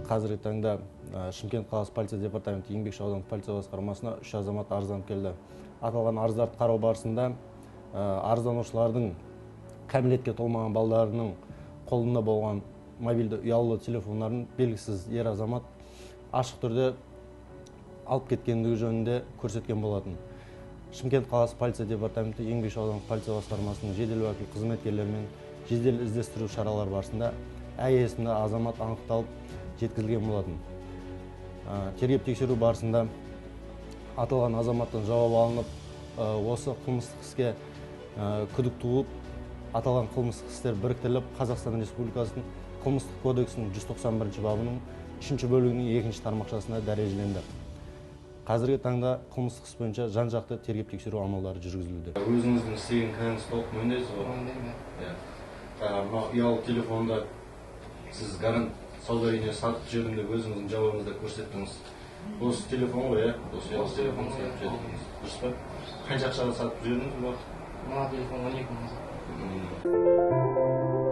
Қазіргі таңда Шымкент қаласы полиция департаменті Еңбекші аудандық полиция басқармасына 3 азамат арызданып келді. Аталған арыздарды қарау барысында арызданушылардың кәмелетке толмаған балдарының қолында болған мобильді ұялы телефондарын белгісіз ер азамат ашық түрде алып кеткендігі жөнінде көрсеткен болатын. Шымкент қаласы полиция департаменті Еңбекші аудандық полиция басқармасының жедел уәкіл қызметкерлерімен жедел іздестіру шаралары барысында Ә есімді азамат анықталып жеткізілген болатын. Тергеп тексеру барысында аталған азаматтан жауап алынып, осы қылмыстық іске күдік туып, аталған қылмыстық істер біріктіріліп, Қазақстан Республикасының Қылмыстық кодексінің 191 бабының 3 бөлігінің 2 тармақшасына дәрежеленді. Қазіргі таңда қылмыстық іс бойынша жан-жақты тергеп тексеру амалдары жүргізілуде. Өзіңіздің істеген кінәңізді толық мойындайсыз ғой? Мойындаймын. Иә. Мынау ұялы телефонда сіз Гарант сауда үйіне сатып жібердім деп өзіңіздің жауабыңызда көрсеттіңіз. Осы телефон ғой, иә? Осы ұялы Осы телефон, телефон сатып иә. жібердіңіз. Дұрыс па? Қанша ақшаға сатып жібердіңіз бұл уақыт? Мына телефон 12 мың.